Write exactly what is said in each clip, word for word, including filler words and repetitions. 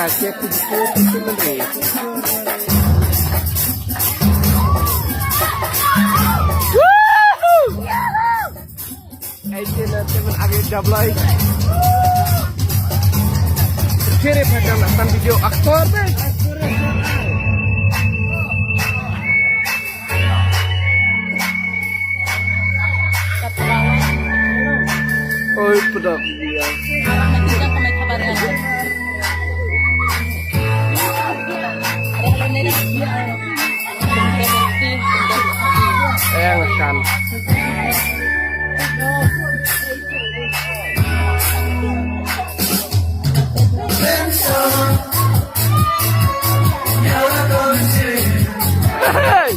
Woohoo! Ei, sien na, sien na, age jablai. Kiri phajan akan video aktor deh. Oi, pedak dia. Eng kan. Hey!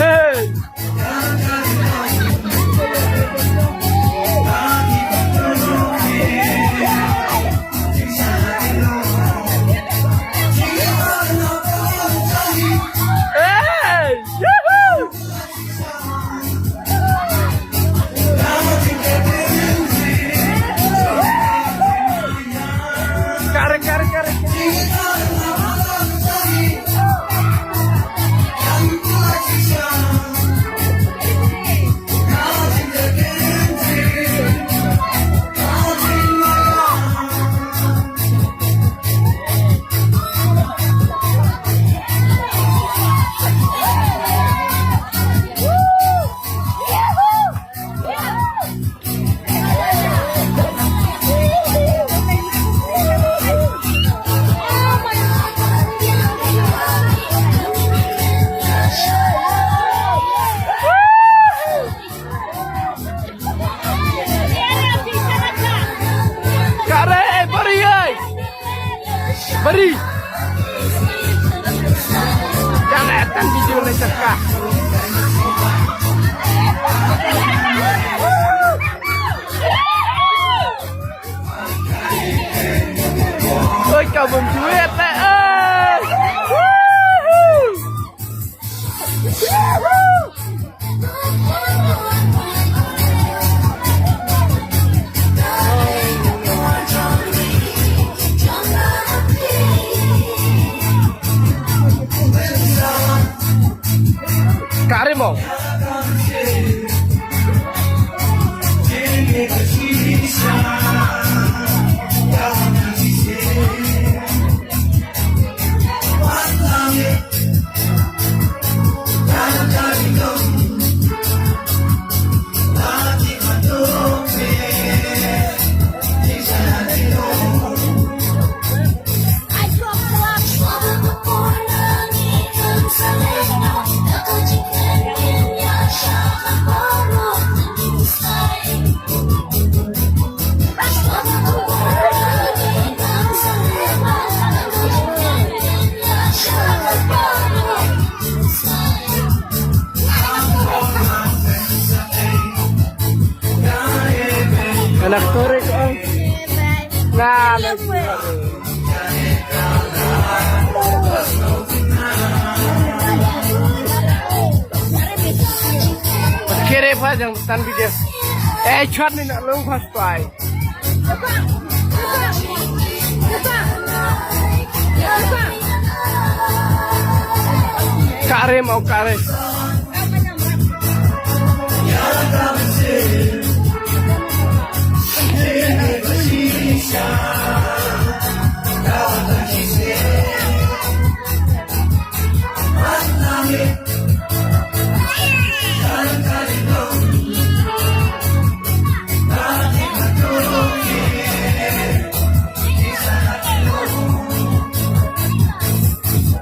Hey! Hey! Yahoo! Kare, kare, kare. Kare, eh, bari, eh. Bari. Jangan akan video ni cakap. Oi, kau belum duit, eh, eh. Woohoo! Kare mo. Anak korek, oh. Nah, lagi. Kere pa jang tan video. Eh, chat ni nak long pas pai. Kare mau kare.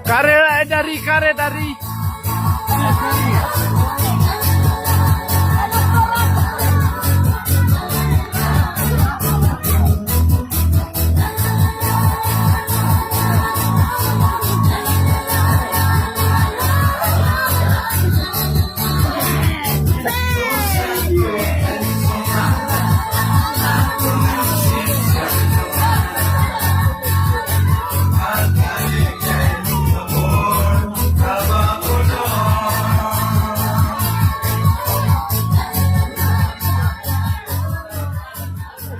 Kare dari, kare dari.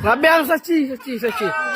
Nga biang sa chi, sa chi, sa chi.